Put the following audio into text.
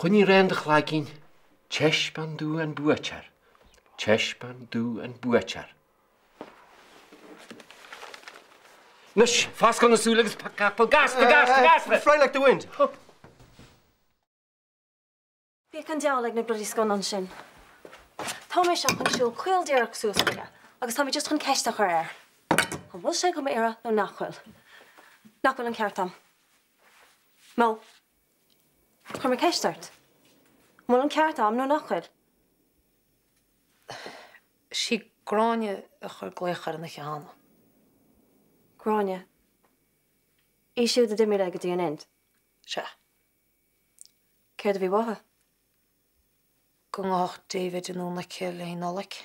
Coinnigh reann do chlaigín, teispeáin domh an buaiteoir, teispeáin domh an buaiteoir. Anois, foscail na súile agus capall gasta, gasta, gasta! Fly like the wind! Bíodh an diabhal ag na bloody scannáin sin. Tá mé seo chun siúl caol díreach suas chuige agus tá mé just chun ceist a chur air. An bhfuil sé do m'iarraidh nó nach bhfuil? Nach bhfuil an ceart a'm? Mo? Chuir mé ceist ort. An bhfuil an ceart a'm nó nach bhfuil? Sí Gráinne a chuir glaoch air an oíche cheana. Gráinne? Í siúd a d'imigh léi go dtí an Ind? Sea. Céard a bhí uathu? Go ngabhfadh David anonn aici le haghaidh Nollaig.